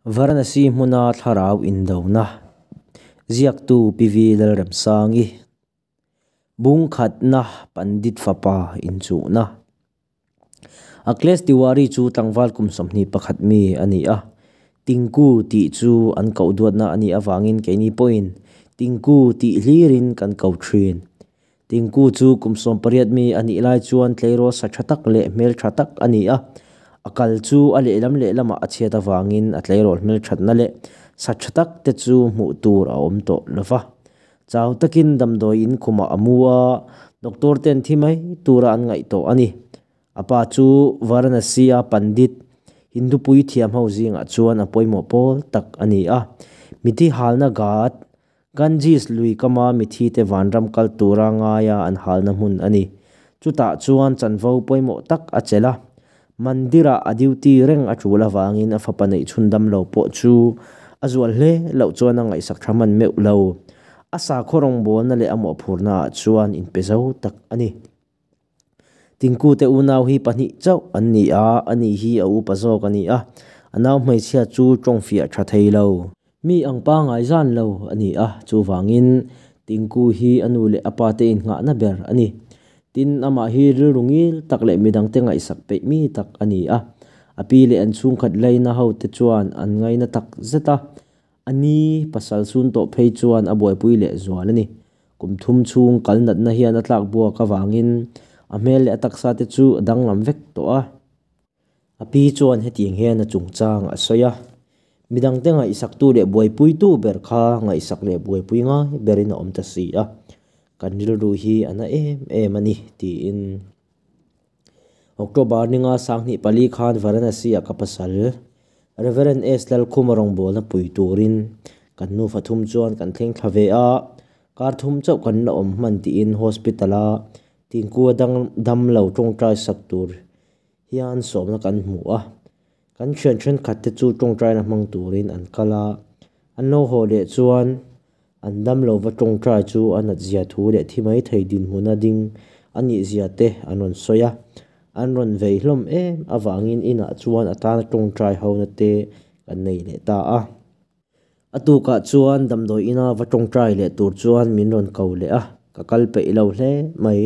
Varanasi hmuna thlarau indona ziaktu Pi V Lalremsangi bung khatna Pandit fapa inchuhna. Akhilesh Tiwari chu tlangval kum 21 mi a ni a, Tinku tih chu an koh duatna a nih avangin keini pawhin Tinku tih hlirin kan ko thin. Tinku chu kum 18 mi a nih lai chuan tleirawl sa tha tak leh hmel tha tak a ni a, a kal chu a lehlam lehlamah a chhiat avangin a tleirawl hmel thatna leh sa tha tak te chu hmuh tur a awm tawh lo va. Chau takin damdawi in khumah a mu a, doctor ten thi mai tura an ngaih tawh a ni. A pa chu Varanasi a Pandit, Hindu puithiam ho zingah chuan a pawimawh pawl tak a ni a. Mithi halna ghat, Ganges lui kama mithi te vanram kal tura ngaia an halna hmun a ni. Chutah chuan chanvo pawimawh tak a chelh a. Mandir-ah a duty reng a tul avangin a fapa neih chhun dam lo pawh chu a zual hle loh chuan a ngaihsak tha hman meuh lo. A sakhaw rawngbawlna leh a mawhphurna ah chuan inpe zo tak a ni. Tinku te unau hi pahnih chauh an ni a, ani hi a upa zawk a ni a, a nau hmeichhia chu tawng fiah tha thei lo. Mi ang pangai zan lo a ni a, chuvangin Tinku hi a nu leh a pa te innghahna ber a ni. Tin, amah hi rilru ngil tak leh midangte ngaihsak peih mi tak a ni a. A pi leh an chhungkhat laina hote chuan an ngaina tak zet a, a ni pasal sun tawh phei chuan a buaipui leh zual a ni. Kum thum chhung kal natna hian a tlak buak avangin a hmel leh a taksa te chu a danglam vek tawh a. A pi chuan hetiang hian a chungchang a sawi a, Midangte ngaihsaktu leh buaipuitu ber kha ngaihsak leh buaipui ngai berin a awm ta si a, kan rilru hi a na em em a ni, tiin. October ninga 2004 khan Varanasi-ah ka pasal, Reverend S. Lalkhuma rawngbawlna pui turin kan nufa thum chuan kan thleng thla ve a, kar thum chauh kan la awm hman tiin hospital-a Tinkua dang dam lo tawngtai sak tur hian sawmna kan hmu a. Kan thian thenkhat te chu tawngtaina hmang turin an kal a, an lo haw leh chuan an dam lo va tawngtai chu a nat zia thu leh thi mai thei dinhmuna ding a nih zia te an rawn sawi a. An rawn vei hlawm em avangin inah chuan a tana tawngtai hona te kan nei leh ta a. A tukah chuan damdawi ina va tawngtai leh tur chuan min rawn ko leh a, ka kal peih lo hle mai.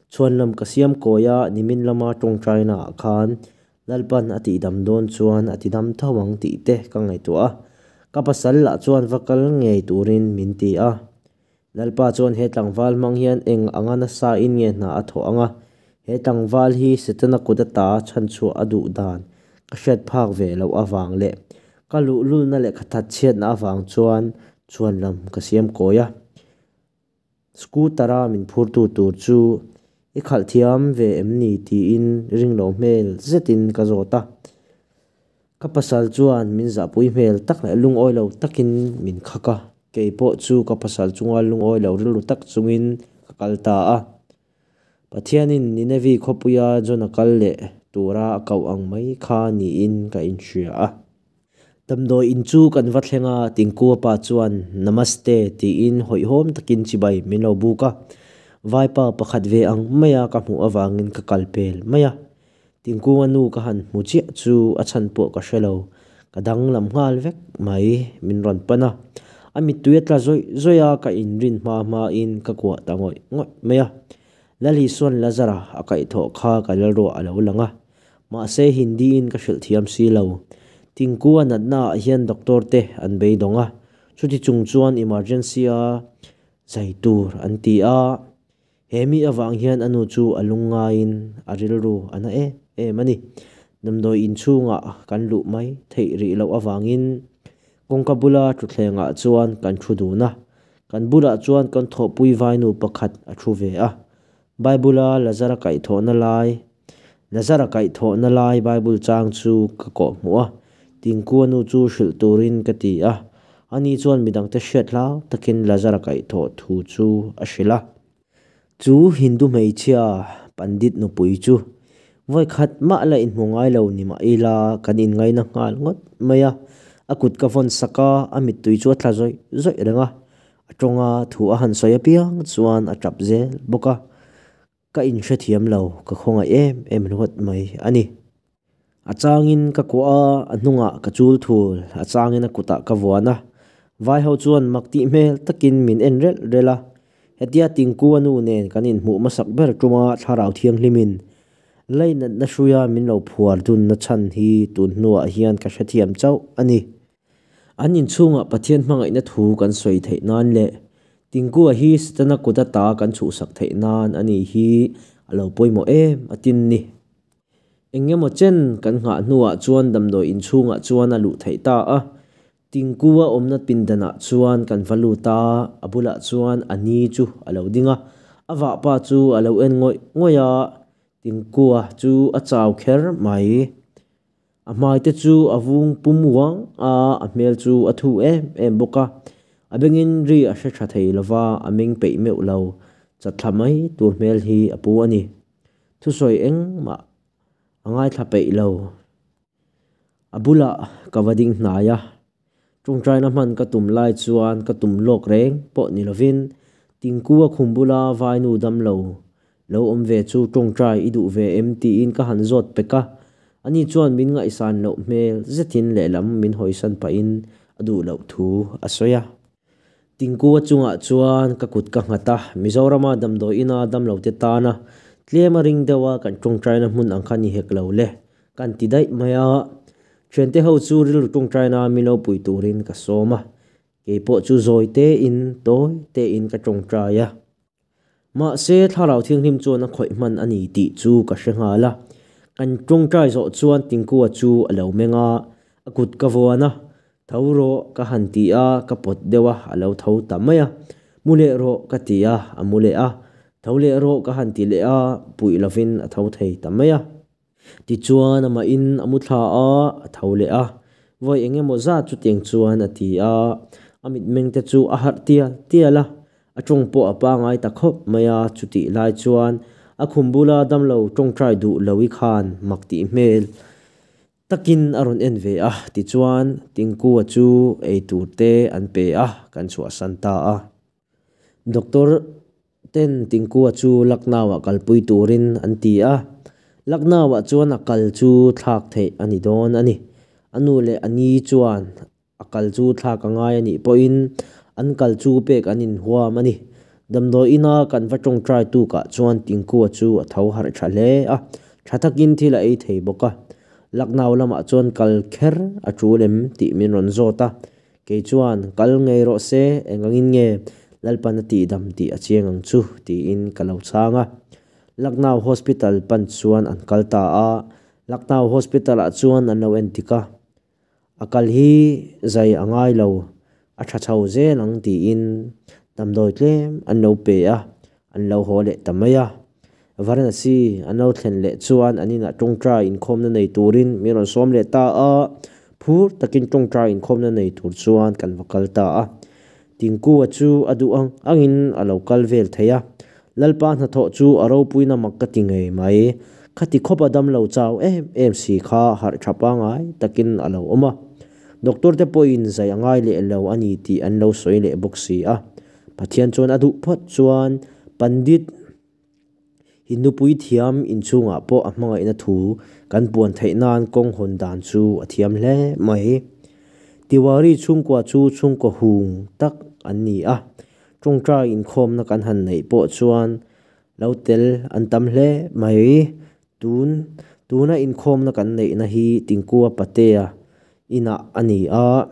Chhuan lam ka siam kawi a, nimin lama tawngtaina ah khan Lalpan a tihdam dawn chuan a tidam tho ang tih te ka ngaihtuah a, ka pasal lah chuan va kal ngei turin min ti a. Lalpa chuan he tlangval hmang hian eng anga nasa in nge hna a thawh anga, he tlangval hi Setana kut ata chhanchhuah a duh dan ka hriat phak ve loh avang leh ka luhlulna leh ka thatchhiatna avang chuan chhuan lam ka siam kawi a. Scooter-a min phurtu tur chu i khalh thiam ve em ni tiin ringlo hmel zetin ka zawt a. Ka pasal chuan min zahpui hmel tak leh lungawi lo takin min khak a, kei pawh chu ka pasal chunga lungawi lo rilru tak chungin ka kal ta a. Pathianin Ninevi khawpuia Jona kal leh tura a koh ang mai kha niin ka inhria a. Damdawi in chu kan va thleng a, Tingkua pa chuan Namaste tiin hawihhawm takin chibai min lo buk a. Vaipa pakhat ve ang maia ka hmuh avangin ka kal pel mai a. Tingkunga nu ka han hmu chiah chu a chhan pawh ka hre lo, ka danglam nghal vek mai, min rawn pan a. A mittui a tla zawih zawih a, ka inrin hma hmain ka kuah ta ngawih ngawih mai a. Lalisuan Lazara a kaihthawh kha ka lalruah a lo lang a, mahse Hindi-in ka hrilh thiam si lo. Tingkua natna ah hian doctor te an beidawng a, chuti chung chuan emergency-a zai tur an ti a. He mi avang hian a nu chu a lungngaiin a rilru a na em em a ni. Damdawi inchhungah kan luh mai theih rih loh avangin kawngka bula thutthlengah chuan kan thu dun a. Kan bulah chuan kan thawhpui vainu pakhat a thu ve a. Bible-a Lazara kaihthawhna lai Lazara kaihthawhna lai Bible chang chu ka kawhhmuh a, Tingkua nu chu hrilh turin ka ti a. Ani chuan midangte hriat hlau takin Lazara kaihthawh thu chu a hrilh a. Chu Hindu hmeichhia Pandit nupui chu vawikhat mah la inhmu ngai lo ni mah ila kan inngaina nghal ngawt mai a. A kut ka vawn sak a, a mittui chu a tla zawih zawih reng a. A tawnga thu a han sawi apiang chuan a tap zel bawk a. Ka inhrethiam lo, ka khawngaih em em ringawt mai a ni. A changin ka kuah a, a hnungah ka chul thul, a changin a kutah ka vuan a. Vai ho chuan mak tih hmel takin min en relh relh a. Hetia Tingkua nu nen kan inhmuh hmasak ber tuma Thlarau Thianghlimin lainatna hruia min lo phuar dunna chhan hi tun hnuah hian ka hrethiam chauh a ni. An inchhungah Pathian hmangaihna thu kan sawi theih nan leh Tingkua hi Setana kut ata kan chhuhsak theih nan a ni hi a lo pawimawh em a tin ni. Eng emaw chen kan nghah hnuah chuan damdawi inchhungah chuan a luh theih ta a. Tingkua awmna pindanah chuan kan va lut a, a bulah chuan a ni chu a lo ding a, a vahpa chu a lo en ngawih ngawih a, Tingkua chu a chau kher mai. A hmai te chu a vung pum uang a, a hmel chu a thu em em bawk a. A bengin ri a hre tha thei lova, a meng peih meuh lo. Chatthla mai tur hmel hi a pu a ni. Thusawi engmah a ngaithla peih lo. A bulah ka va ding hnai a, tawngtaina hman ka tum lai chuan ka tum lawk reng pawh ni lovin Tingkua khum bula vainu damlo lo awm ve chu tawngtai i duh ve em tiin ka han zawt pek a, ani chuan min ngaihsan loh hmel zetin lehlam min hawisan pahin a duh loh thu a sawi a. Tingkua chungah chuan ka kut ka nghat a, Mizorama damdawi ina damlote tana tlema ring deuha kan tawngtaina hmun ang kha ni hek lo le, kan ti daih mai a. Thiante ho chu rilru tawngtaina mi lo pui turin ka sawm a, keipawh chu zawi tein, tawi tein ka tawngtai a. Mahse, Thlarau Thianghlim chuan a khawih hman a ni tih chu ka hre nghal a. Kan tawngtai zawh chuan Tingkua chu a lo meng a, a kut ka vuan a, Tho rawh ka han ti a, ka pawt deuh a, a lo tho ta mai a. Mu leh rawh ka ti a, a mu leh a. Tho leh rawh ka han ti leh a, puih lovin a tho thei ta mai a. Tichuan amahin a mu thla a, a tho leh a. Vawi eng emaw zat chutiang chuan a ti a, a mitmeng te chu a harh tial tial a, a tawng pawh a pangai ta khawp mai a, chutih lai chuan a khum bula damlo tawngtai duh lo i khan mak tih hmel Takin a rawn en ve a, tichuan Tingkua chu ei tur te an pe a, kan chhuahsan ta a. Doctor ten Tingkua chu Lucknow ah kalpui turin an ti a, Lucknow ah chuan a kal chu thlak theih a ni dawn a ni. A nu leh a ni chuan A kal chu thlak a ngai a nih pawhin an kal chu pek an inhuam a ni. Damdawi ina kan va tawngtai tukah chuan Tingkua chu a tho harh tha hle a, tha takin thil a ei thei bawk a. Lucknow lamah chuan kal kher a tul em tih min rawn zawt a, kei chuan kal ngei rawh se, engangin nge Lalpan a tihdam tih a chiang ang chu tiin ka lo chhang a. Lucknow Hospital pan chuan an kal ta a, Lucknow Hospital ah chuan an lo entik a. A kal hi zai a ngai lo, a tha chho zel ang tiin damdawi tlem an lo pe a, an lo haw leh ta mai a. Varanasi an lo thlen leh chuan an inah tawngtai inkhawmna nei turin min rawn sawm leh ta a, phur takin tawngtai inkhawmna nei tur chuan kan va kal ta a. Tingkua chu a duh ang angin a lo kal vel thei a, Lalpa hnathawh chu a ropuina mak ka ti ngei mai. Khati khawpa damlo chau em em si kha harh tha pangai takin a lo awm a. Doctor te pawhin zai a ngai leh lo a ni tih an lo sawi leh bawk si a. Pathian chuan a duh phawt chuan Pandit Hindu puithiam inchhungah pawh a hmangaihna thu kan puan theih nan kawng hawn dan chu a thiam hle mai. Tiwari chhungkua chu chhungkaw hung tak an ni a. Tawngtai inkhawmna kan han neih pawh chuan lo tel an tam hle mai. Tun tuna inkhawmna kan neihna hi Tingkua Patea inah a ni a.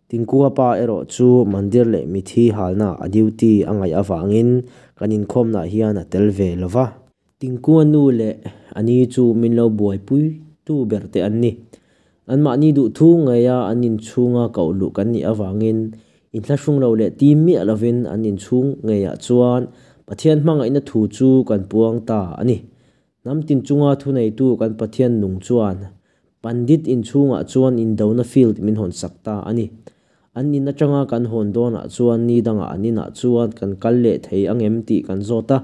Tingkua pa erawh chu mandir leh mithi halna a duty a ngaih avangin kan inkhawmnaah hian a tel ve lo va. Tingkua nu leh a ni chu min lo buaipui tu ber te an ni. Anmahni duhthu ngeia an inchhunga koh luh kan nih avangin inthlahrung lo leh tim miah lovin an inchhung ngeiah chuan Pathian hmangaihna thu chu kan puang ta a ni. Hnam tin chunga thuneitu kan Pathian nung chuan Pandit inchhungah chuan indona field min hawn sak ta a ni. An in atanga kan hawn dawnah chuan ni dangah an inah chuan kan kal leh thei angem tih kan zawt a,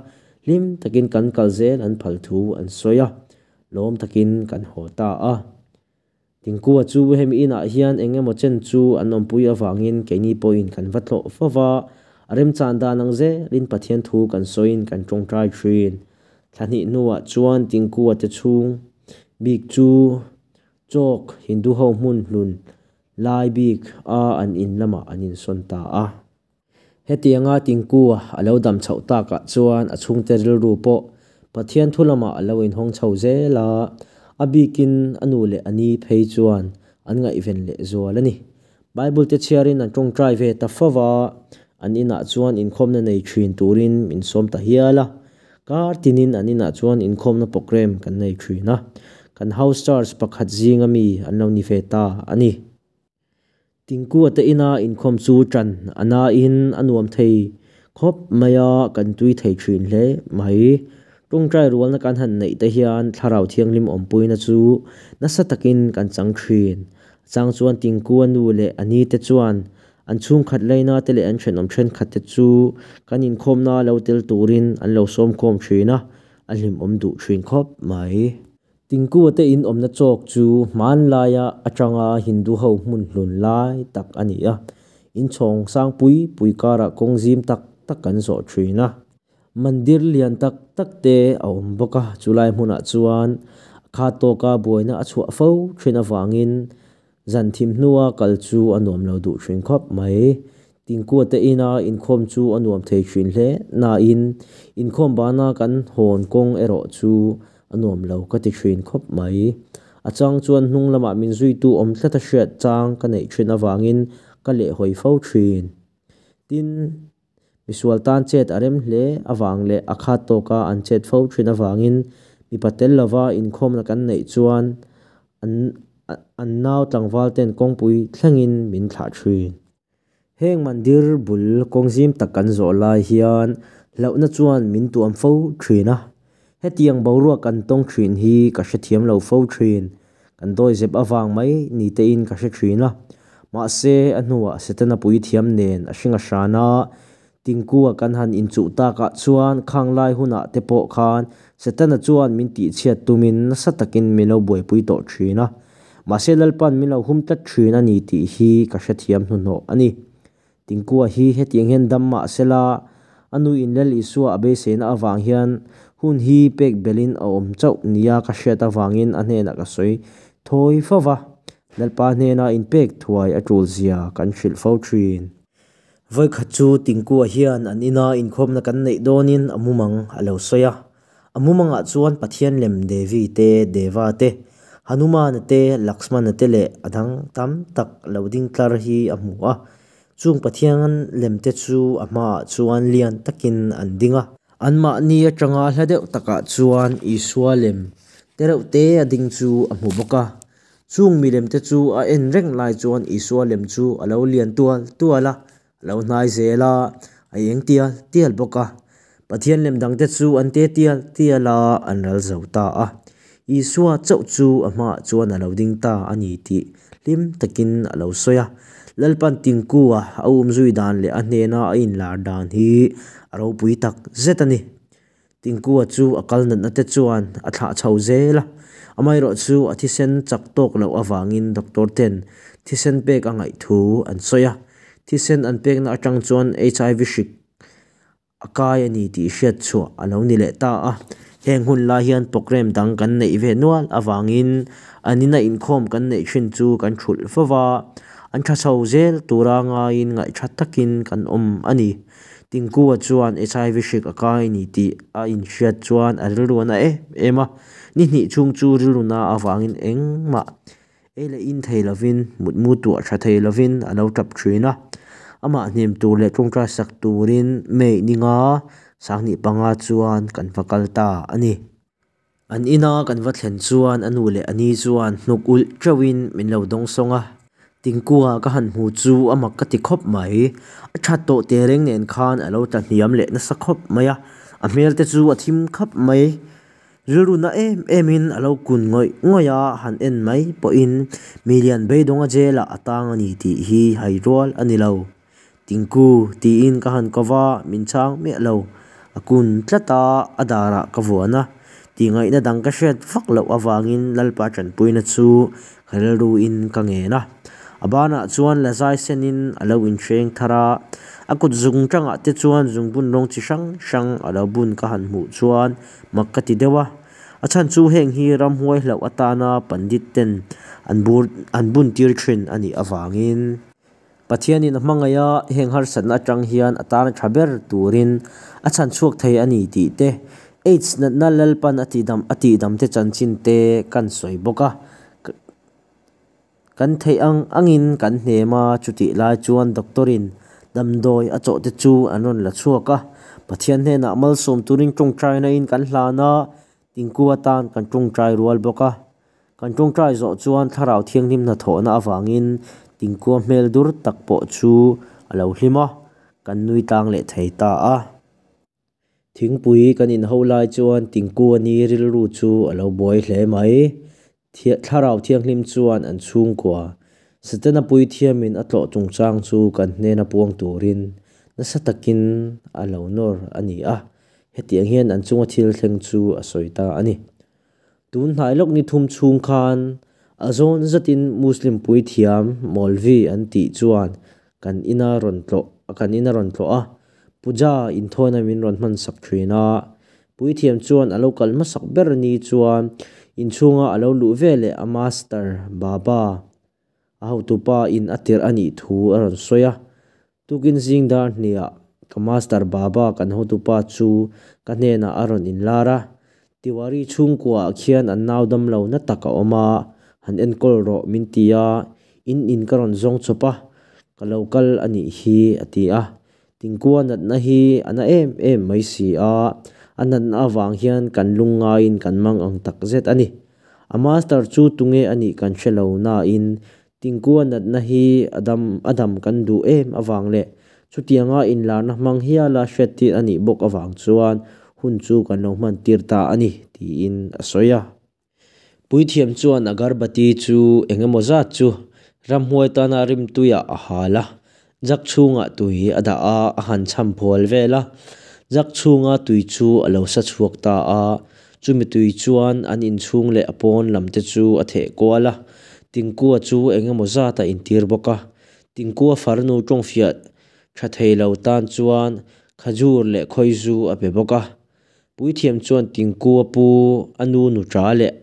hlim takin kan kal zel an phal thu an sawi a. Lawm takin kan haw ta a. Tingkua chu hemi inah hian eng emaw chen chu an awmpui avangin keini pawhin kan va tlawh fo va, a remchan dan ang zelin Pathian thu kan sawiin kan tawngtai thin. Thla hnih hnuah chuan Tingkua te chhung bik chu Chawk Hindu ho hmun hlun lai bik a an in lamah an insawn ta a. Hetianga Tingkua a lo dam chhoh takah chuan a chhungte rilru pawh Pathian thu lamah a lo inhawng chho zel a, a bikin a nu leh a ni phei chuan an ngaihven lehzual a ni. Bible te chhiarin an tawngtai ve ta fo va, an inah chuan inkhawmna nei thin turin min sawm ta hial a. Kar tinin an inah chuan inkhawmna programme kan nei thin a, kan house church pakhat zinga mi an lo ni ve ta a ni. Tingkua te ina inkhawm chu ṭan a nain a nuam thei khawp mai a, kan tui thei ṭhin hle mai. Ṭawngṭai rualna kan han neih te hian Thlarau Thianghlim awmpuina chu nasa takin kan chang ṭhin. A chang chuan Tingkua nu leh a ni te chuan an chhungkhat laina te leh an ṭhenawm ṭhenkhat te chu kan inkhawmna lo tel turin an lo sawmkhawm ṭhin a, a hlimawm duh ṭhin khawp mai. Tingkua te in awmna chawk chu hmanlaia atanga Hindu ho hmun hlun lai tak a ni a, inchhawng sang pui pui karah kawng zim tak tak kan zawh thin a. Mandir lian tak tak te a awm bawk a, chulai hmunah chuan a khat tawka buaina a chhuah fo thin avangin Zan thim hnua kal chu a nuam lo duh thin khawp mai. Tingkua te ina inkhawm chu a nuam thei thin hle nain inkhawm bana kan hawn kawng erawh chu a nuam lo ka ti thin khawp mai. A chang chuan hnung lamah min zuitu awm tlat a hriat chang ka neih thin avangin ka lehhawi fo thin. Tin, misual tan chet a rem hle avang leh a khat tawka an chet fo thin avangin mipa tel lova inkhawmna kan neih chuan an an nau tlangval ten kawngpui thlengin min thlah thin. Heng mandir bul kawng zim tak kan zawh lai hian hlauhna chuan min tuam fo thin a. Hetiang boruak kan tawng thin hi ka hrethiam lo fo thin. Kan dawizep avang mai ni tein ka hre thin a. Mahse, a hnuah Setana puithiam nen a hring a hran a, Tingkua kan han inchuh takah chuan khang lai hunah te pawh khan Setana chuan min tihchhiat tumin nasa takin min lo buaipui tawh thin a. Mahse, Lalpa'n min lo hum tlat thin a ni tih hi ka hrethiam hnuhnawh a ni. Tingkua hi hetiang hian dam mah sela, a nuin Lal Isua a beiseina avang hian hun hi pek belhin a awm chauh nia ka hriat avangin a hnenah ka sawi thawi fo va, Lalpa hnena inpek thuai a tul zia kan hrilh fo thin. Vawikhat chu Tingkua hian an ina inkhawmna kan neih dawnin a mumang a lo sawi a. A mumangah chuan Pathian lem Devi te, Deva te, Hanumana te, Laxmana te leh a dang tam tak lo ding tlar hi a hmu a. Chung Pathian lem te chu a hmaah chuan lian takin an ding a. Anmahni atanga hla deuh takah chuan Isua lem te reuh te a ding chu a hmu bawk a. Chung milem te chu a en reng lai chuan Isua lem chu a lo lian tual tual a, a lo hnai zel a, a eng tial tial bawk a. Pathian lem dangte chu an te tial tial a, an ral zo ta a. Isua chauh chu a hmaah chuan a lo ding ta a ni tih hlim takin a lo sawi a. Lalpan Tingkua a umzui dan leh a hnena a inlar dan hi a ropui tak zet a ni. Tingkua chu a kal natna te chuan a thlah chho zel a, amaherawh chu a thisen chak tawk loh avangin doctor ten thisen pek a ngaih thu an sawi a. Thisen an pekna atang chuan HIV hrik a kai a ni tih hriat chhuah a lo ni leh ta a. Heng hun lai hian programme dang kan neih ve nual avangin an ina inkhawm kan neih thin chu kan thulh fo va, an tha chho zel tura ngaiin ngaihtha takin kan awm a ni. Tingkua chuan HIV hrik a kai ni tih a inhriat chuan a rilru a na em em a, ni hnih chhung chu rilru na avangin engmah ei leh in thei lovin mutmu tuah tha thei lovin a lo tap thin a. Amah hnem tur leh tawngtai sak turin May ninga 2005 chuan kan va kal ta a ni. An ina kan va thlen chuan a nu leh a ni chuan hnuk ulh teuhin min lo dawngsawng a. Tingkua ka han hmu chu a mak ka ti khawp mai. A that tawh tehreng nen khan a lo tla hniam leh nasa khawp mai a, a hmel te chu a thim khap mai. Rilru na em emin a lo kun ngawih ngawih a, han en mai pawhin milian beidawnga jail-ah a tang a ni tih hi hai rual a ni lo. Tingku tiin ka han ko va, min chhang miah lo. A kun tlat a, a darah ka vuan a. Tihngaihna dang ka hriat vak loh avangin Lalpa tanpuina chu ka rilruin ka ngen a. A banah chuan la zai senin a lo inhreng thar a, a kut zung tangah te chuan zungbun rawng chi hrang hrang a lo bun ka han hmuh chuan mak ka ti deuh a. A chhan chu heng hi ramhuai hlauh atana pandit ten an bur an bun tir thin a nih avangin. Pathianin a hmangaih a, heng harsatna atang hian a tana tha ber turin a chhanchhuak thei a ni tih te, Aids natna Lalpan a tihdam a tihdam te chanchin te kan sawi bawk a. Kan theih ang angin kan hnem a, chutih lai chuan doctor in damdawi a chawh te chu an rawn la chhuak a. Pathian hnenah malsawm turin tawngtaina in kan hlan a, Tinku atan kan tawngtai rual bawk a. Kan tawngtai zawh chuan Thlarau Thianghlim hnathawhna avangin Tinkua hmel dur tak pawh chu a lo hlim a, kan nui tlang leh thei ta a. Thingpui kan inho lai chuan Tinkua ni rilru chu a lo buai hle mai. Thlarau Thianghlim chuan an chhungkua Setana puithiamin a tlawh chungchang chu kan hnena puang turin nasa takin a lo nawr a ni a, hetiang hian an chunga thil thleng chu a sawi ta a ni. Tun hnai lawk ni thum chhung khan a zawn zatin Muslim puithiam Maulvi an tih chuan kan ina rawn tlawh kan ina rawn tlawh a, puja inthawina min rawn hman sak thin a. Puithiam chuan a lo kal hmasak ber ni chuan inchhunga a lo luh veleh a master Baba a hotupa in a tirh a nih thu a rawn sawi a. Tukin zing dar hniah ka master Baba kan hotupa chu ka hnenah a rawn inlar a, Tiwari chhungkuaah khian an nau dam lo na tak a awm a, han enkawl rawh min ti a, in in ka rawn zawng chawp a, ka lo kal a nih hi a ti a. Tinkua natna hi a na em em mai si a, a natna avang hian kan lung ngaiin kan mang ang takzet a ni. A master chu tunge a nih kan hre lo nain Tinkua natna hi a dam a dam kan duh em avang leh chutianga inlarna hmang hiala hriattir a nih bawk avang chuan hun chu kan lo hman tir ta a ni, tiin a sawi a. Puithiam chuan agarbati chu eng emaw zat chu ramhuai tana rimtuiah a hal a, jak chhungah tui a dah a, a han cham phual vel a. Jak chhunga tui chu a lo sa chhuak ta a, Chumi tui chuan an inchhung leh a pawn lam te chu a theh kual a, Tinkua chu eng emaw zat a intir bawk a. Tinkua farnu tawngfiah tha thei lo tan chuan khajur leh khawizu a pe bawk a. Puithiam chuan Tinkua pu a nu nuṭa leh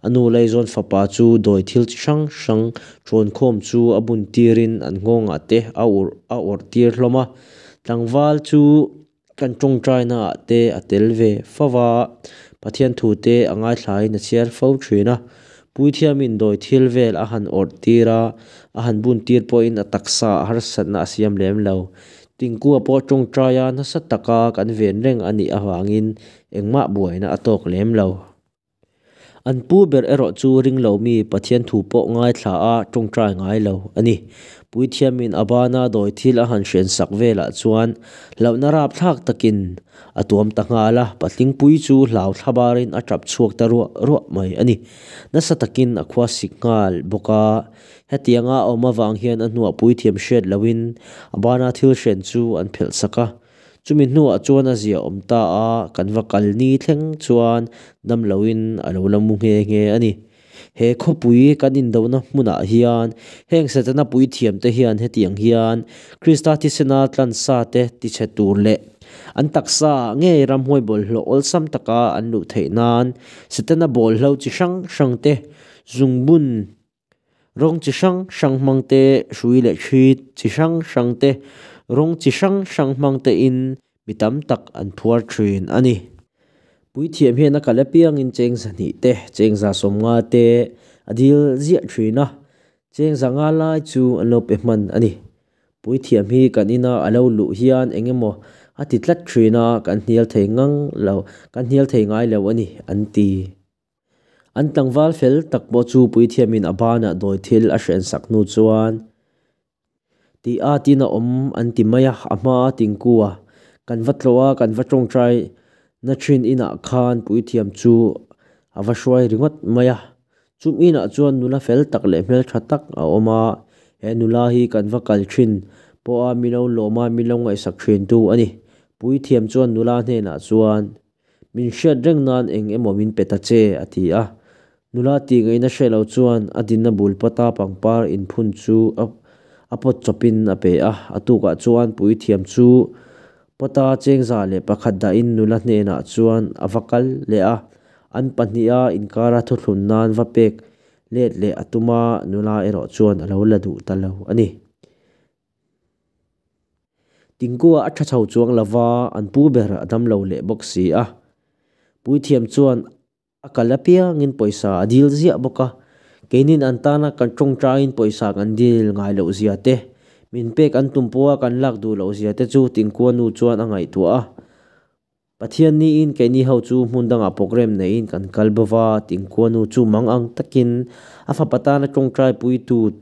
a nu laizawn fapa chu dawi thil chi hrang hrang ṭawnkhawm chu a bun tirin an nghawngah te a urh a awrh tir hlawm a. Tlangval chu Kan tawngtaina ah te a tel ve fo va, Pathian thu te a ngaithlain a chhiar fo thin a. Puithiamin dawi thil vel a han awrh tir a, a han bun tir pawhin a taksa ah harsatna a siam lem lo. Tingkua pawh tawngtaia nasa taka kan ven reng a nih avangin engmah buaina a tawk lem lo. An pu ber erawh chu ringlo mi Pathian thu pawh ngaithla a tawngtai ngai lo a ni. Puithiamin a bana dawi thil a han hrensak velah chuan hlauhna rapthlak takin a tuam ta nghal a, patlingpui chu hlau thlabarin a tap chhuak ta ruah ruah mai a ni. Nasa takin a khua sik nghal bawk a, hetianga a awm avang hian a hnuah puithiam hriat lohin a bana thil hren chu an phelh sak a. Chumi hnuah chuan a zia awm ta a, kan va kal ni thleng chuan dam loin a lo la mu nghe nghe a ni. He khawpui kan indohna hmunah hian heng Setana puithiamte hian hetiang hian Krista thisena tlansa te tichhe tur leh an taksa ah ngei ramhuai bawlhhlawh awlsam taka an luh theih nan Setana bawlhlo chi hrang hrang te zungbun Rawng chi hrang hrang hmang te, hrui leh thli chi hrang hrang te, rawng chi hrang hrang hmang te in mi tam tak an phuar thin a ni. Puithiam hian a kal apiangin cheng zahnih te, cheng za sawmnga te a dil ziah thin a, cheng za nga lai chu an lo pe hman a ni. Puithiam hi kan ina a lo luh hian eng emaw a ti tlat thin a, kan hnial thei ngang lo, kan hnial thei ngai lo a ni, an ti. An tlangval fel tak pawh chu puithiamin a banah dawi thil a hrensak hnu chuan tih atin a awm an ti mai a, a hmaa Tingkua kan va tlawh a, kan va tawngtai na thin inah khan puithiam chu a va hruai ringawt mai a. Chum inah chuan nula fel tak leh hmeltha tak a awm a, he nula hi kan va kal thin pawha mi lo lawm a, mi lo ngaihsak thintu a ni. Puithiam chuan nula hnenah chuan. Min hriat reng nan eng emaw min pe ta che, a ti a. Nula tih ngaihna hre lo chuan a dinna bul pata pangpar inphun chu a pawt chawpin a pe a. A tukah chuan puithiam chu pawta chengza leh pakhat dahin nula hnenah chuan a va kal leh a. An pahniha inkara thuthlun nan va pek let leh a tum a, nula erawh chuan a lo la duh ta lo a ni. Tingkua a tha chho chuang lo va, an pu ber a damlo leh bawk si a. Puithiam chuan a kal apiangin pawisa a dil ziah bawk a, keinin an tana kan tawngtaiin pawisa kan dil ngai loh zia te, min pek an tum pawha kan lak duh loh zia te chu Tingkua nu chuan a ngaihtuah a. Pathianniin keini ho chu hmun dangah programme neiin kan kal bo va, Tingkua nu chu mang ang takin a fapa tana tawngtai puitu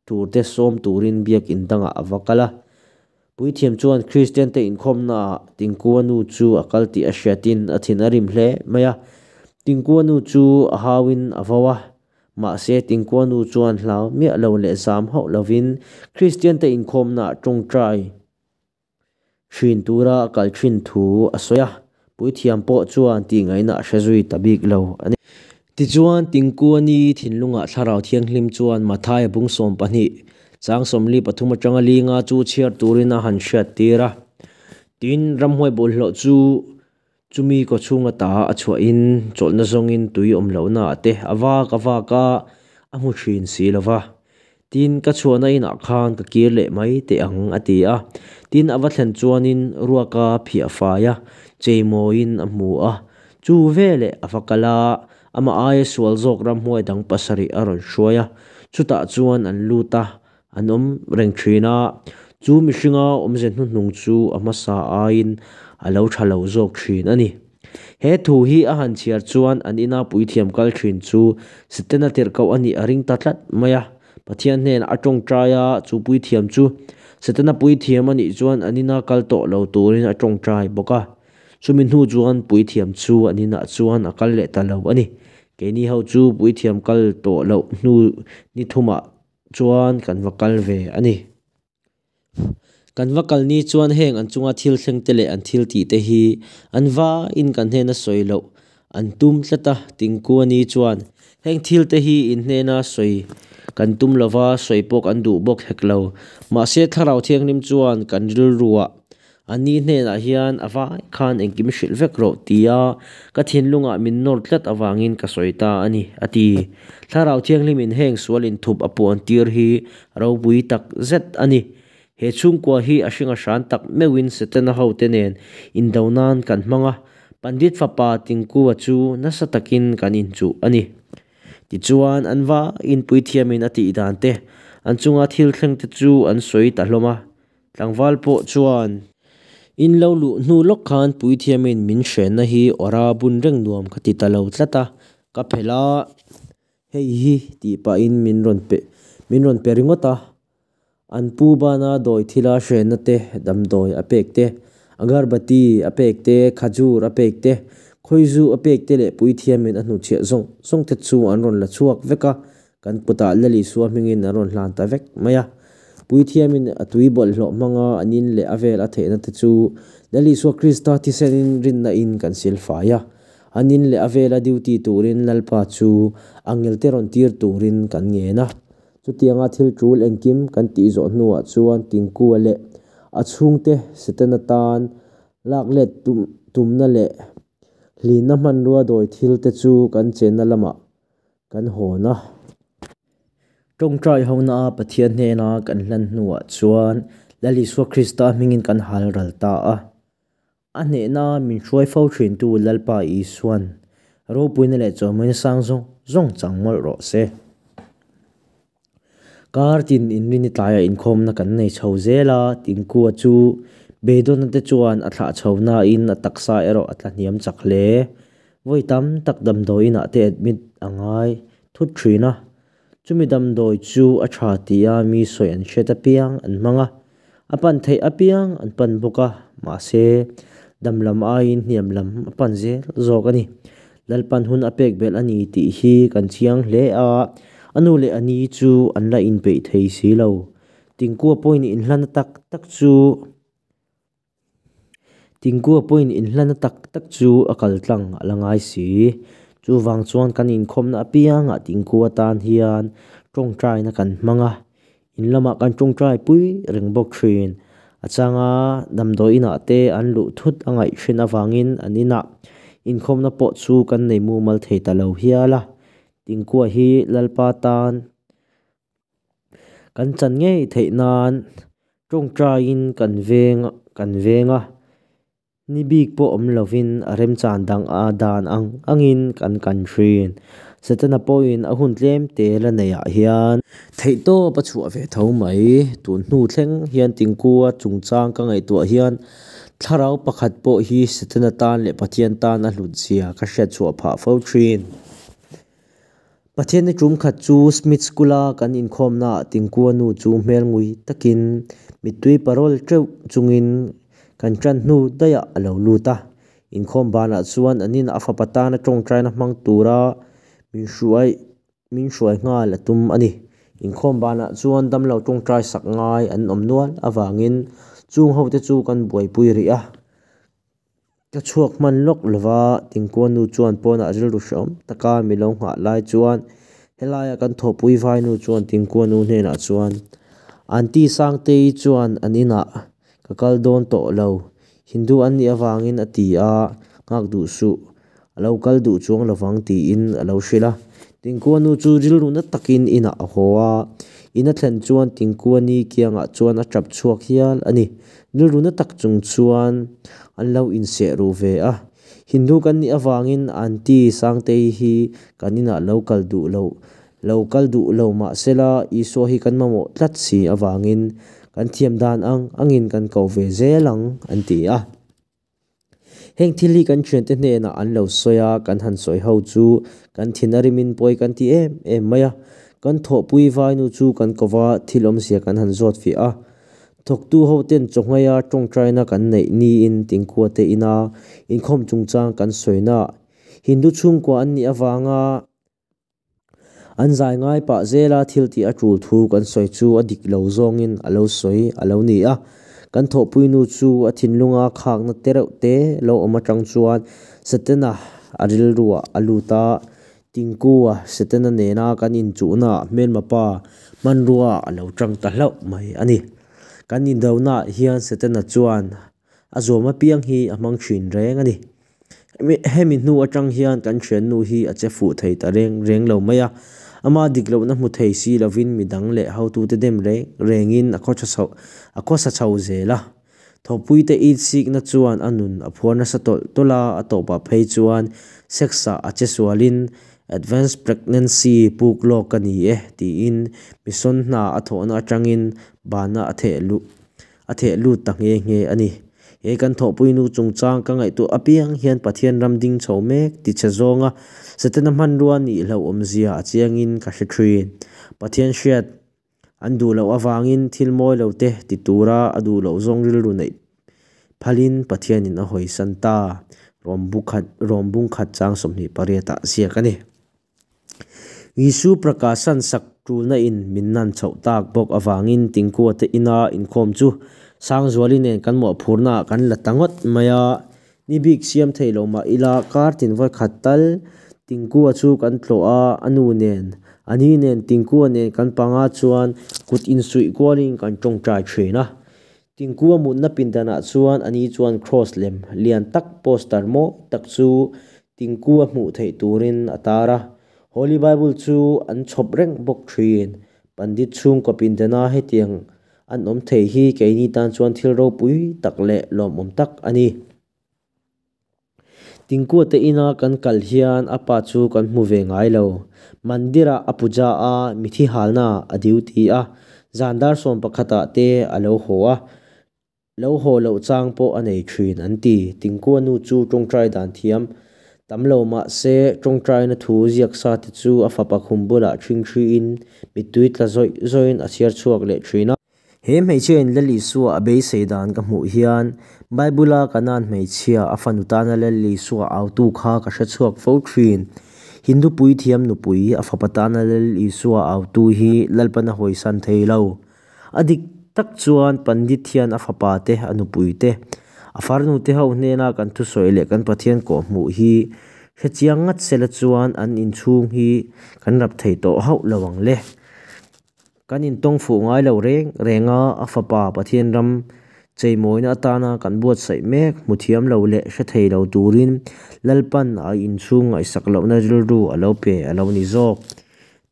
turte sawm turin biakin dangah a va kal a. Puithiam chuan Kristiante inkhawmnaah Tingkua nu chu a kal tih a hriatin a thin a rim hle mai a. Tingkua nu chu a hauin a vo a. Mahse, Tingkua nu chuan hlau miah lo leh zam hauh lovin Kristiante inkhawmnaah tawngtai thin tura a kal thin thu a sawi a. Puithiam pawh chuan tihngaihna a hre zui ta bik lo a ni. Tichuan, Tingkuani thinlungah Thlarau Thianghlim chuan Mathaia bung 12, chang 43 atanga linga chu chhiar turin a han hriattir a. Tin, ramhuai bawlhhlawh chu chumi kawchhung ata a chhuahin chawlhna zawngin tui awm lohnaah te a vak a vak a, a hmu thin si lo va. Tin, ka chhuahna inah khan ka kir leh mai teh ang, a ti a. Tin, a va thlen chuanin ruaka phiah fai a, cheimawiin a hmu a. Chu veleh a va kal a, amah aia sual zawk ramhuai dang pasarih a rawn hruai a. Chutah chuan an lut a, an awm reng thin a. Chu mihringa awmze hnuhnung chu a hmasa aiin a lo tha lo zawk thin a ni. He thu hi a han chhiar chuan an ina puithiam kal thin chu Setana tirhkoh a nih a ring ta tlat mai a. Pathian hnenah a tawngtai a, chu puithiam chu Setana puithiam a nih chuan an ina kal tawh lo turin a tawngtai bawk a. Chumi hnu chuan puithiam chu an inah chuan a kal leh ta lo a ni. Keini ho chu puithiam kal tawh loh hnu ni thumah chuan kan va kal ve a ni. Kan va kal ni chuan heng an chunga thil thleng te leh an thil tih te hi an vaiin kan hnena sawi loh an tum tlat a, Tingkuani chuan heng thil te hi in hnena sawi kan tum lova sawi pawh kan duh bawk hek lo. Mahse Thlarau Thianghlim chuan kan rilruah Ani hnenah hian a vai khan engkim hrilh vek rawh tia ka thinlungah min nawr tlat avangin ka sawi ta a ni, a ti. Thlarau Thianghlimin heng sual inthup a puan tir hi ropui tak zet a ni. He chhungkua hi a hringa hran tak meuhin Setana hote nen indo nan kan hmang a, Pandit fapa Tingkua chu nasa takin kan inchuh a ni. Tichuan, an vaiin puithiamin a tih dan te, an chunga thil thleng te chu an sawi ta hlawm a. Tlangval pawh chuan, In lo luh hnu lawk khan puithiamin min hrenna hi awra bun reng nuam ka ti ta lo tlat a, ka phelh a, hei hi tih pahin min rawn pe min rawn pe ringawt a. An pu bana dawi thila hrenna te, damdawi a pek te, agarbati a pek te, khajur a pek te, khawizu a pek te leh puithiamin a hnuchhiah zawng zawng te chu an rawn la chhuak vek a, Kan kutah Lal Isua hmingin an rawn hlan ta vek mai a. Puithiamin a tui bawlhhlawh hmanga an in leh a vel a theihna te chu Lal Isua Krista thisenin rinna in kan sil fai a. An in leh a vela duty turin Lalpa chu angelte rawn tir turin kan ngen a. Chutianga thil tul engkim kan tih zawh hnuah chuan Tingkua leh a chhungte Setana tan lak let tumna leh hlinna hmanrua dawi thil te chu kan chenna lamah Kan hawn a. Tawngtai hona a Pathian hnena kan hlan hnuah chuan Lal Isua Krista hmingin kan hal ral ta a. A hnehna min hruai fo thintu Lalpa Isuan ropuina leh chawhmawina sang zawng zawng chang mawlh rawh se. Kar tin inrini tlaiah inkhawmna kan nei chho zel a, Tingkua chu beidawnna te chuan a thlah chho nain a taksa erawh a tla hniam chak hle. Vawi tam tak damdawi inah te admit a ngai thut thin a, chumi damdawi chu a tha tia mi sawi an hriat apiang an hmang a, a pan theih apiang an pan bawk a, mahse dam lam aiin hniam lam a pan zel zawk a ni. Lalpan hun a pek belh a ni tih hi kan chiang hle a, a nu leh a ni chu an la inpeih thei si lo. Tingkua pawhin inhlana tak tak chu. Tingkua pawhin inhlana tak tak chu a kal tlang a la ngai si. Chuvang chuan kan inkhawmna apiangah Tingkua tan hian tawngtaina kan hmang a, in lamah kan tawngtai pui reng bawk thin. A changa damdawi inah te an luh thut a ngaih thin avangin an inah Inkhawmna pawh chu kan nei mumal thei ta lo hial a. Tingkua hi Lalpa tan kan chan ngei theih nan tawngtaiin kan veng kan veng a. Ni bik pawh awm lovin a remchan dang a dan ang angin kan kan thin. Setana pawhin a hun tlem te la neihah hian theihtawp a chhuah ve tho mai. Tun hnu thleng hian Tingkua chungchang ka ngaihtuah hian thlarau pakhat pawh hi Setana tan leh Pathian tan a hlutzia ka hriatchhuah phah fo thin. Pathianni tum khat chu Smith School-a kan inkhawmnaah Tingkua nu chu hmel ngui takin mittui parawl teuh chungin kan tan hnu daihah a lo lut a. Inkhawm banah chuan an inah a fapa tana tawngtaina hmang tura min hruai min hruai nghal a tum a ni. Inkhawm banah chuan damlo tawngtai sak ngai an awm nual avangin chung hote chu kan buaipui rih a. Ka chhuak hman lawk lova, Tingkua nu chuan pawnah rilru hrehawm taka mi lo nghah lai chuan helaia kan thawhpui vainu chuan Tingkua nu hnenah chuan, Aunty Sangtei chuan an inah ka kal dawn tawh lo, Hindu an nih avangin a ti a, nghak duh suh, a lo kal duh chuang lovang tiin a lo hrilh a. Tingkua nu chu rilru na takin inah a haw a, in a thlen chuan Tingkua ni kiangah chuan a tap chhuak hial a ni. Rilru na tak chung chuan an lo inseh ruh ve a. Hindu kan nih avangin Aunty Sangtei hi kan inah lo kal duh lo lo kal duh lo mah sela Isua hi kan mamawh tlat si avangin kan thiam dan ang angin kan ko ve zel ang an ti a. Heng thil hi kan thiante hnenah an lo sawi a, kan han sawi ho chu kan thin a rimin pawi kan ti em em mai a. Kan thawhpui vainu chu kan ko va, thil awmzia kan han zawt fiah a. Thawktu ho ten chawhmei-a tawngtaina kan neih niin Tingkua te ina inkhawm chungchang kan sawina Hindu chhungkua an nih avanga An zai ngai pah zela thil tih a tul thu kan sawi chu a dik lo zawngin a lo sawi a lo ni a. Kan thawhpui nu chu a thinlunga khakna te reuh te lo awm atang chuan Setana a rilruah a lut a, Tingkua Setana nena kan inchuhnaah hmelma pa hmanrua a lo tang ta hlauh mai a ni. Kan indonaah hian Setana chuan a zuam apiang hi a hmang thin reng a ni. Hemi hnu atang hian kan thiannu hi a che fuh thei ta reng reng lo mai a, ama dik lohna hmu thei si lovin midang leh hotute dem reng rengin a a khawsa chho zel a. Thawhpuite itsikna chuan a nun a phuar nasa tawlh tawlh a, a tawpah phei chuan sex-ah a che sualin Advance pregnancy puk lawk ka ni e tiin mission hna a thawhna atangin bana a theh luh a theh lut ta nghe nghe a ni. He kan thawhpui nu chungchang ka ngaihtuah apiang hian Pathian ram ding chho mek ti chhe zawnga Setana hmanrua nih hlauhawmzia a chiangin ka hre thin. Pathian hriat an duh loh avangin thil mawi lo te ti tura a duh loh zawng rilru neih phalin Pathianin a hawisan ta. Rawm bukhat Rawm bungkhat chang 28 ah ziak a ni. Isu Prakasan sak tulna in min nan chhoh tak bawk avangin Tingkua te ina inkhawm chu Sangzuali nen kan mawhphurna ah kan la ta ngawt mai a, ni bik siam thei lo mah ila kar tin vawi khat tal Tingkua chu kan tlawh a, a nu nen, a ni nen Tingkua nen kan panga chuan kut insuih kualin kan tawngtai thin a. Tingkua mutna pindanah chuan a ni chuan kraws lem lian tak poster mawi tak chu Tingkua hmuh theih turin a tar a. Holy Bible chu an chhawp reng bawk thin. Pandit chhungkaw pindana hetiang an awm thei hi keini tan chuan thil ropui tak leh lawmawm tak a ni. Tingkua te ina kan kal hian a pa chu kan hmu ve ngai lo. Mandir-ah a puja a, mithi halna a duty a, zan dar 11 ah te a lo haw a. Lo haw loh chang pawh a nei thin an ti. Tingkua nu chu tawngtai dan thiam tam lo mah se tawngtaina thu ziak sa te chu a fapa khum bulah ṭhingṭhiin mittui tla zawih zawihin a chhiar chhuak leh thin a. He hmeichhia in Lal Isua a beisei dan ka hmuh hian Bible-a Kanaan hmeichhia a fanu tana Lal Isua autu kha ka hre chhuak fo thin. Hindu puithiam nupui a fapa tana Lal Isua autu hi Lalpan a hawisan thei lo. A dik tak chuan Pandit hian a fapa te, a nupui te, a farnu te ho hnena kan thusawi leh kan Pathian kawhhmuh hi hrechiang ngat sela chuan an inchhung hi kan rap thei tawh hauh lo ang le. Kan intawng fuh ngai lo reng reng a, a fapa Pathian ram Cheimawina atana kan buatsaih mek hmu thiam lo leh hre thei lo turin Lalpan a inchhung ngaihsak lohna rilru a lo pe a lo ni zawk.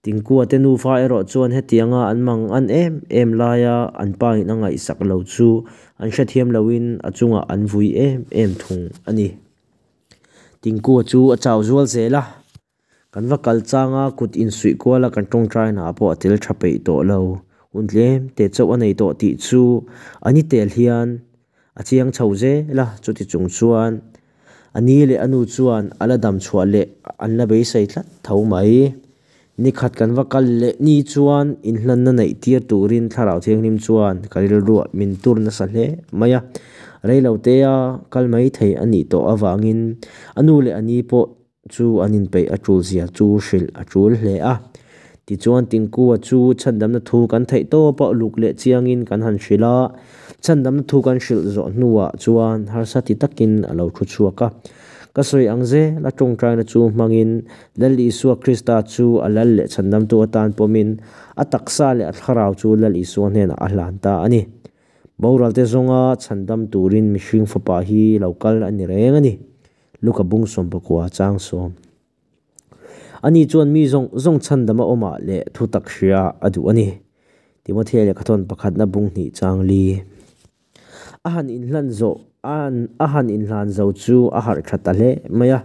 Tingkua te nufa erawh chuan hetianga an mang an em em laia an pa in a ngaihsak lo chu an hrethiam loin a chungah an vui em em thung a ni. Tingkua chu a chau zual zel a, kan va kal changa kut insuih kuala kan tawngtainaah pawh a tel tha peih tawh lo. Hun tlem te chauh a nei tawh tih chu a ni tel hian a chiang chho zel a, chuti chung chuan a ni leh a nu chuan a la dam chhuah leh an la beisei tlat tho mai. Ni khat kan va kal leh ni chuan inhlanna neih tir turin Thlarau Thianghlim chuan ka rilruah min tur nasa hle mai a, rei lo tea kal mai thei a nih tawh avangin a nu leh a ni pawh chu an inpeih a tul zia chu hrilh a tul hle a. Tichuan Tingkua chu chhandamna thu kan theih tawp a uluk leh chiangin kan han hrilh a, chhandamna thu kan hrilh zawh hnuah chuan harsa ti takin a lo thu chhuak a. Ka sawi ang zel a tawngtaina chu hmangin Lal Isua Krista chu a lal leh chhandamtu atan pawmin a taksa leh a thlarau chu Lal Isua hnenah a hlan ta a ni. Boralte zawnga chhandam turin mihring fapa hi lo kal a ni reng a ni. Luka bung 19 chang 10. Ani chuan mi zawng zawng chhandama awmah leh thutak hria a duh a ni. Timothea lehkhathawn pakhatna bung hnih chang li. A han inhlan zawh a han inhlan zo chu a harh tha ta hle mai a.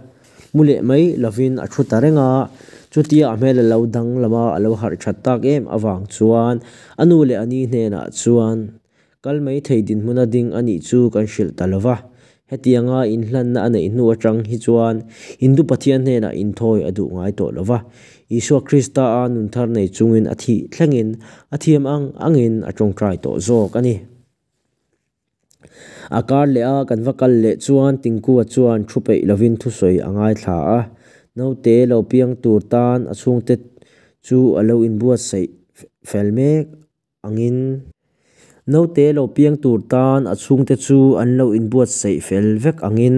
Mu leh mai lovin a thu ta reng a, chutia a hmel a lo dang lama a lo harh that tak em avang chuan a nu leh a ni hnenah chuan Kal mai thei dinhmuna ding a nih chu kan hrilh ta lo va. Hetianga inhlanna a neih hnu atang hi chuan Hindu Pathian hnenah inthawi a duh ngai tawh lo va. Isua Krista a nun thar nei chungin a thih thlengin a thiam ang angin a tawngtai tawh zawk a ni. A kar leh a kan va kal leh chuan Tingkua chuan thu peih lovin thusawi a ngaithla a. Naute lo piang tur tan a chhungte chu a lo inbuatsaih fel mek angin. Naute lo piang tur tan a chhungte chu an lo inbuatsaih fel vek angin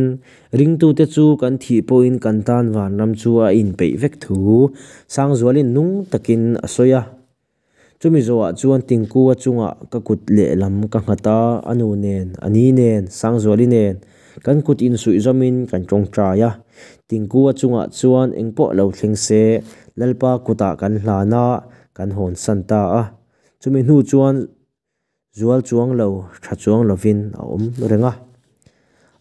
ringtute chu kan thih pawhin kan tan vanram chu a inpeih vek thu Sangzualin nung takin a sawi a. Chumi zawhah chuan Tingkua chungah ka kut lehlam ka nghat a, a nu nen, a ni nen, Sangzuali nen kan kut insuih zawmin kan tawngtai a. Tingkua chungah chuan engpawh lo thleng se Lalpa kutah kan hlan a, kan hawnsan ta a. Chumi hnu chuan zual chuang lo, tha chuang lovin a awm reng a.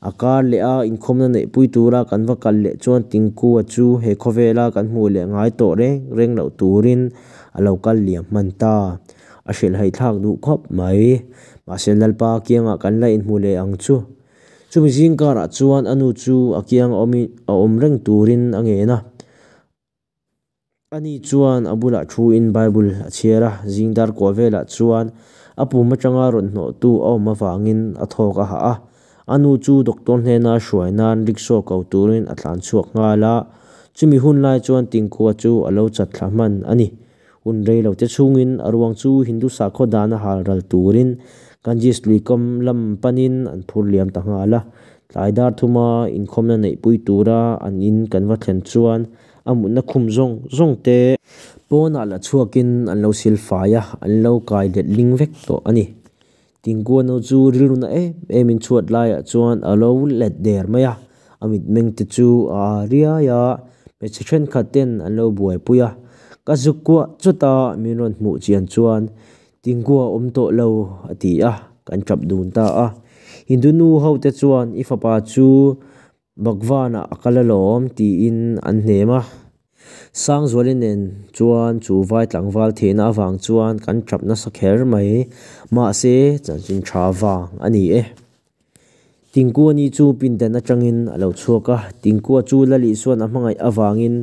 A kar leh a inkhawmna neihpui tura kan va kal leh chuan Tingkua chu he khawvela kan hmuh leh ngai tawh reng reng loh turin a lo kal liam hman ta. A hrilhhaih thlak duh khawp mai. Mahse Lalpa kiangah kan la inhmu leh ang chu. Chumi zingkarah chuan a nu chu a kiang a awm reng turin a ngen a. Ani chuan a bulah thuin Bible a chhiar a, zing dar kuah velah chuan a pum atanga rawn hnawhtu a awm avangin a thawk a hah a. A nu chu doctor hnena hruai nan rickshaw ko turin a tlan chhuak nghal a, chumi hun lai chuan Tingkua chu a lo chat thla hman a ni. Hun rei lo te chhungin a ruang chu Hindu sakhaw dana hal ral turin Ganges luikawm lam panin an phur liam ta nghal a. Tlai dar thuma inkhawmna neihpui tura an in kan va thlen chuan A mutna khum zawng zawng te pawnah la chhuakin an lo sil fai a, an lo kai let ling vek tawh a ni. Tingkuano chu rilru na em em in chhuat laiah chuan a lo let der mai a, a mitmeng te chu a a riai a, hmeichhe thenkhat ten an lo buaipui a. Ka zuk kuah chawt a, min rawn hmuh chian chuan Tingkua a awm tawh lo a ti a, kan tap dun ta a. Hindu nu ho te chuan i fapa chu Bhagwan-ah a kal alawm tiin an hnem a. Sangzuali nen chuan chu vai tlangval thehna avang chuan kan tap nasa kher mai. Mahse, chanchin tha vang a ni e. Tingkua ni chu pindan atangin a lo chhuak a. Tingkua chu Lali chuan a hmangaih avangin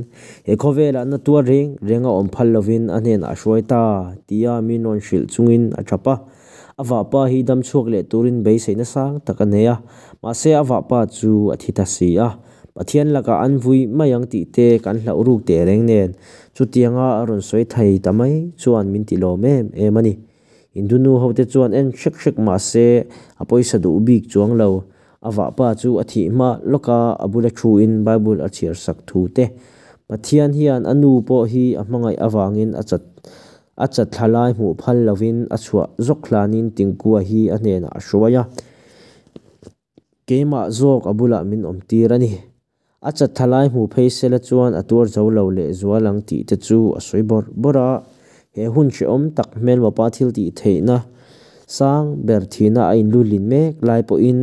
he khawvelah na tuar reng reng a awm phal lovin a hnenah a hruai ta tia min rawn hrilh chungin a tap a. A vahpa hi dam chhuak leh turin beiseina sang tak a nei a, mahse a vahpa chu a thi ta si a. Pathian lakah an vui mai ang tih te kan hlauh ruk teh reng nen, chutianga a rawn sawi thei ta mai chuan min ti lawm em em a ni. Hindu nu ho te chuan en hrek hrek mahse a pawisa duh bik chuang lo. A vahpa chu a thih hma lawka a bula thuin Bible a chhiar sak thu te. Pathian hian a nu pawh hi a hmangaih avangin a chat. A chatthla lai hmuh phal lovin a chhuah zawk hlanin Tingkua hi a hnenah a hruai a, keimah zawk a bulah min awm tir a ni. A chatthla lai hmu phei sela chuan a tuar zo lo lehzual ang tih te chu a sawi bawrh bawrh a. He hun hrehawm tak hmelmapa thil tih theihna sang ber thihna a inlulin mek lai pawhin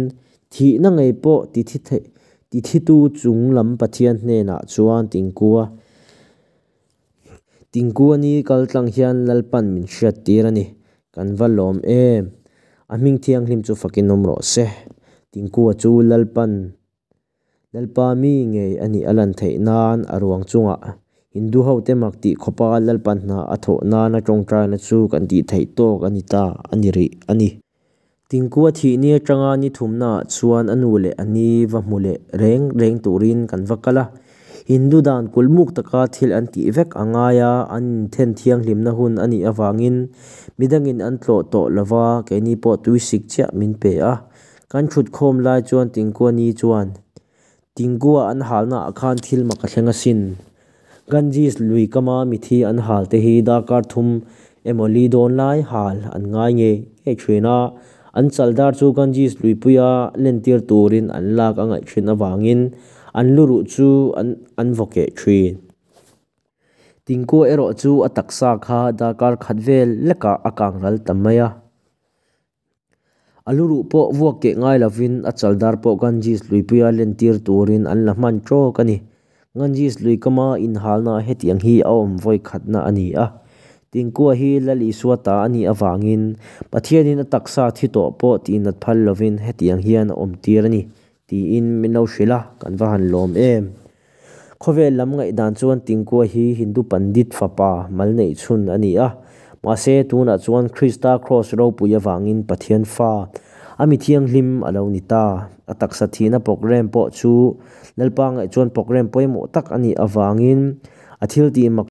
thihna ngei pawh ti thi thei ti thitu chung lam Pathian hnenah chuan Tingkua Tingkua ni kal tlang hian Lalpan min hriattir a ni. Kan va lawm em! A hming thianghlim chu fakin awm rawh se. Tingkua chu Lalpan Lalpa mi ngei a nih a lan theih nan a ruang chungah Hindu hote mak tih khawpa Lalpan hna a thawh nana tawngtaina chu kan tih theih tawk a ni ta a ni rih a ni. Tingkua thih ni atanga ni thumnaah chuan a nu leh a ni va hmu leh reng reng turin kan va kal a. Hindu dan kulmuk taka thil an tih vek a ngai a, an inthen thianghlimna hun a nih avangin midangin an tlawh tawh lova, keini pawh tuisik chiah min pe a. Kan thutkhawm lai chuan Tingkua ni chuan, Tingkua an halnaah khan thil mak a thleng asin. Ganges lui kama mithi an hal te hi darkar thum emaw li dawn lai hal an ngai ngei ngei thin a, an chaldar chu Ganges luipuia lentir turin an lak a ngaih thin avangin an luruh chu an an vaw keh thin. Tingkua erawh chu a taksa kha darkar khat vel lekah a kang ral ta mai a. A luruh pawh vuak keh ngai lovin a chaldar pawh Ganges luipuia lentir turin an la hman tawk a ni. Ganges lui kama inhalna hetiang hi a awm vawi khatna a ni a. Tingkua hi Lal Isua ta a nih avangin Pathianin a taksa thi tawh pawh tihnat phal lovin hetiang hian a awmtir a ni tiin min lo hrilh a, kan va han lawm em. Khawvel lam ngaihdan chuan Tingkua hi Hindu Pandit fapa mal neih chhun a ni a, mahse tunah chuan Krista Kraws ropui avangin Pathian fa, a mi thianghlim a lo ni ta. A taksa thihna programme pawh chu Lalpa ngaih chuan programme pawimawh tak a nih avangin a thil tih mak.